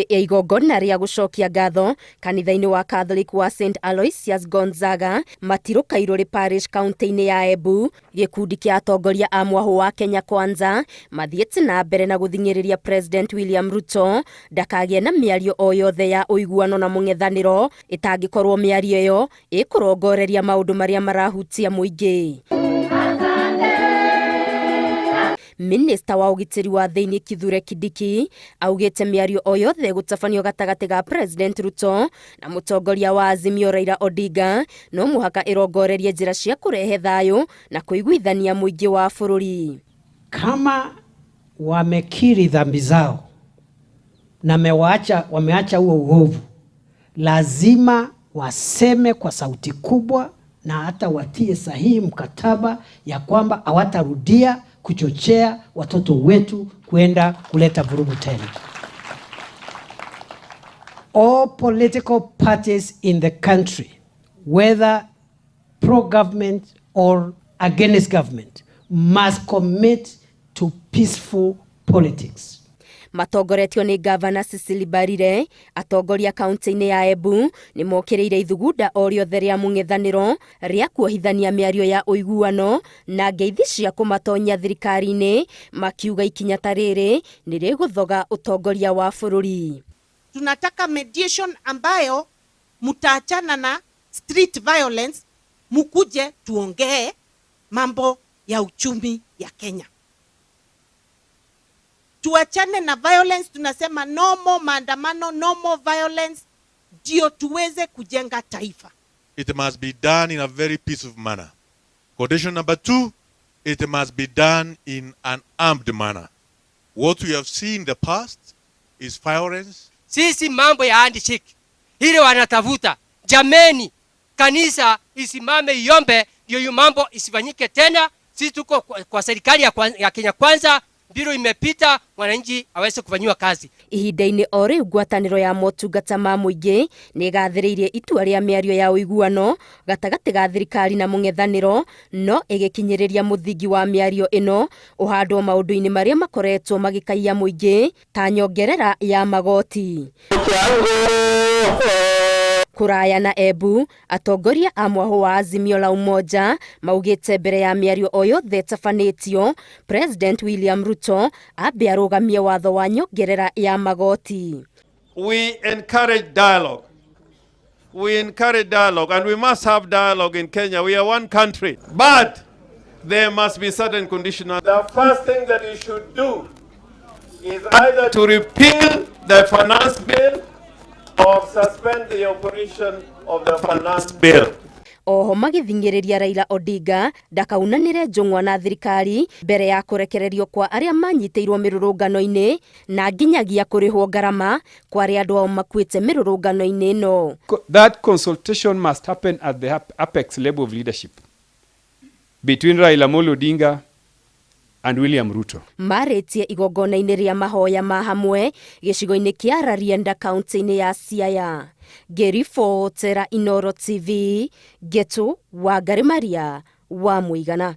ya igongona rĩa gũcokia ngatho kanitha-inĩ wa Catholic wa St Aloysius Gonzaga Matirũ Kairũrĩ Parish kaunti-inĩ ya Embu, gĩkundi kĩa atongoria a mwahũ wa Kenya Kwanza mathiĩte na mbere na gũthing'ĩrĩria President William Ruto ndakagĩe na mĩario o yothe ya ũiguano na mũng'ethanĩro ĩtangĩkorwo mĩario ĩyo ĩkũrongoreria maũndũ marĩa marahutia mũingĩ. Minista wa ũgitĩri wa thĩinĩ Kithure Kindiki augĩte mĩario o yothe ĩgũtabanio gatagatĩ ga President Ruto na mũtongoria wa Azimio Raila Odinga no mũhaka ĩrongorerie njĩra cia kũrehe thayũ na kũiguithania mũingĩ wa bũrũri. Kama wamekiri dhambi zao na wameacha huo uovu, lazima waseme kwa sauti kubwa na hata watie sahihi mkataba ya kwamba hawatarudia kuchochea watoto wetu kwenda kuleta vurugu tena. All political parties in the country, whether pro-government or against government, must commit to peaceful politics. Matongoretio nĩ Gavana Cecily Mbarire, atongoria kaunti-inĩ ya Embu nĩ mokĩrĩire ithugunda o rĩothe rĩa mũng'ethanĩro rĩa kuohithania mĩario ya ũiguano na ngeithi cia kũmatonya thirikari-inĩ, makiuga ikinya ta rĩrĩ nĩ rĩgũthoga ũtongoria wa bũrũri. Tunataka mediation ambayo mtaachana na street violence, mukuje tuongee mambo ya uchumi ya Kenya. Tuachane na violence, tunasema no more maandamano, no more violence, ndio tuweze kujenga taifa. It must be done in a very peaceful manner. Condition number 2, it must be done in an armed manner. What we have seen in the past is violence. Sisi mambo ya handshake ile wanatafuta, jameni, kanisa isimame iombe ndio hiyo mambo isifanyike tena. Sisi tuko kwa serikali ya Kenya Kwanza, ndilo imepita, mwananchi aweze kufanyiwa kazi. Ihinda-inĩ o rĩu ngwatanĩro ya motungata ma mũingĩ nĩ ĩgathĩrĩirie itua rĩa mĩario ya ũiguano gatagatĩ ga thirikari na mũng'ethanĩro, no ĩgĩkinyĩrĩria mũthingi wa mĩario ĩno ũhandwo maũndũ-inĩ marĩa makoretwo magĩkaia mũingĩ ta nyongerera ya magoti. Kũraya na Embu, atongoria a mwahũ wa Azimio la Umoja maugĩte mbere ya mĩario o yothe ĩtabanĩtio, President William Ruto ambe arũgamie watho wa nyongerera ya magoti. We encourage dialogue. We encourage dialogue, and we must have dialogue in Kenya. We are one country. But there must be certain conditions. The first thing that you should do is either to repeal the finance bill or suspend the operation of the finance bill. Oho magĩthing'ĩrĩria Raila Odinga ndakaunanĩre njũng'wa na thirikari mbere ya kũrekererio kwa arĩa manyitĩirwo mĩrũrũngano-inĩ na nginyagia kũrĩhwo ngarama kwa arĩa andũ ao makuĩte mĩrũrũngano-inĩ ĩno. That consultation must happen at the apex level of leadership between Raila Amolo Odinga and William Ruto. Marĩtie igongona-inĩ rĩa mahoya ma hamwe gĩcigo-inĩ kĩa Rarienda kaunti-inĩ ya Siaya. Ngĩribotera Inooro TV, Ngetu Wangari Maria wa Mũigana.